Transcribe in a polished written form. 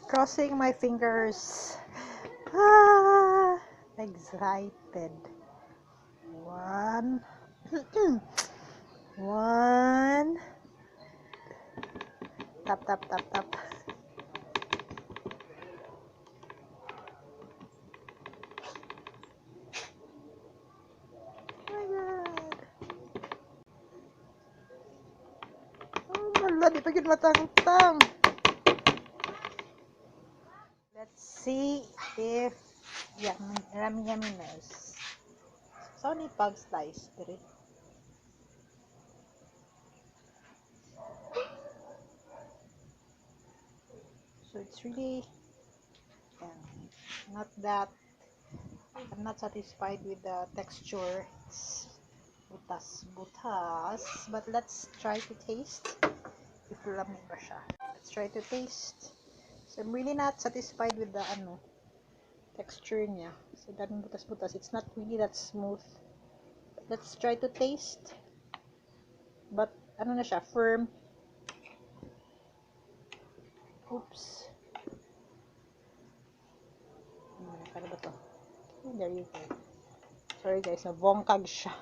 Crossing my fingers. Ah, excited. One. One. Tap, tap, tap, tap. Oh my God. Oh, wala, di pa gyud matangtang. Let's see if yummy, yummy, yumminess. So, ni pag slice diri. So it's really, yeah, not that I'm not satisfied with the texture. It's butas butas. But let's try to taste if lami ba siya. Let's try to taste. So I'm really not satisfied with the ano texture niya. So daming butas-butas. It's not really that smooth. Let's try to taste. But ano na siya, firm. Oops. Ano ba to? There you go. Sorry guys, nabongkag siya.